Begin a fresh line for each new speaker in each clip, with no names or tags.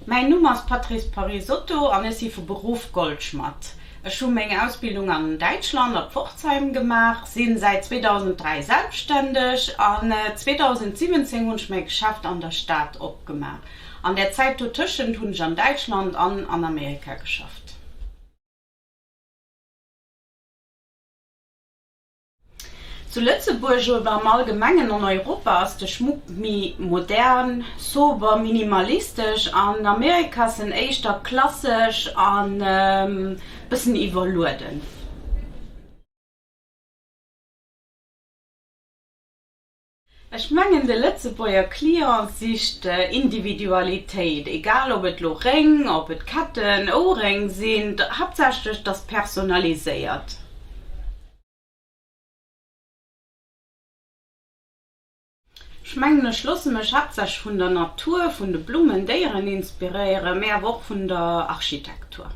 Mäin Numm ass Patrice Parisotto an ech si vu Beruff Goldschmadd. Ech hu meng Ausbildung an Däitschland a Pforzheim gemaach, sinn säit 2003 selbstständeg an 2017 hunn ech mäi Geschäft an der Stad opgemaach. An der Zäit dotëschent hunn ech an Däitschland an an Amerika geschafft. Zu Lëtzebuerg oder am Allgemengen an Europa ass de Schmuck méi modern, sober, minimalistesch. An Amerika ass en éischter klassesch an bëssen iwwerlueden. Ech mengen de Lëtzebuerger Client sicht Individualitéit, egal ob et lo Réng, ob et Ketten, Ouréng sinn, haaptsächlech dass personaliséiert. Ech mengen ech loosse mech haaptsächlech vun der Natur, vun de Blummen, Déieren inspiréieren, mee awer och vun der Architektur.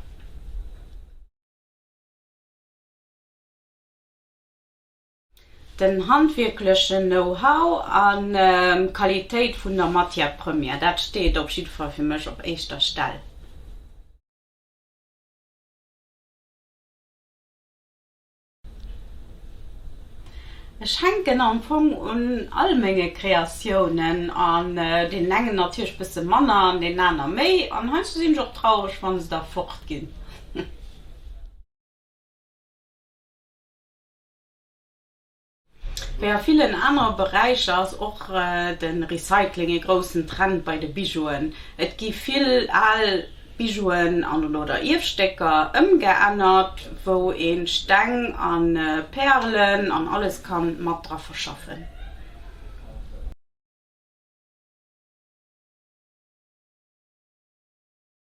Den handwierklechen Know-how an d'Qualitéit vun der Matière première, dat steet op jidde Fall fir mech op éischter Stell. Ech hänken am Fong un all menge Kreatiounen, an deenen engen natierlech bësse manner an deenen aner méi, an heiansdo sinn ech och traureg, wa se da fort ginn. Wéi a villen anere Beräicher ass och de Recycling ee groussen Trend bei de Bijouen. Et gi vill al Bijouen an oder Ierfstécker ëmgeännert, wou ee Steng a Pärelen an alles ka mat dra verschaffen.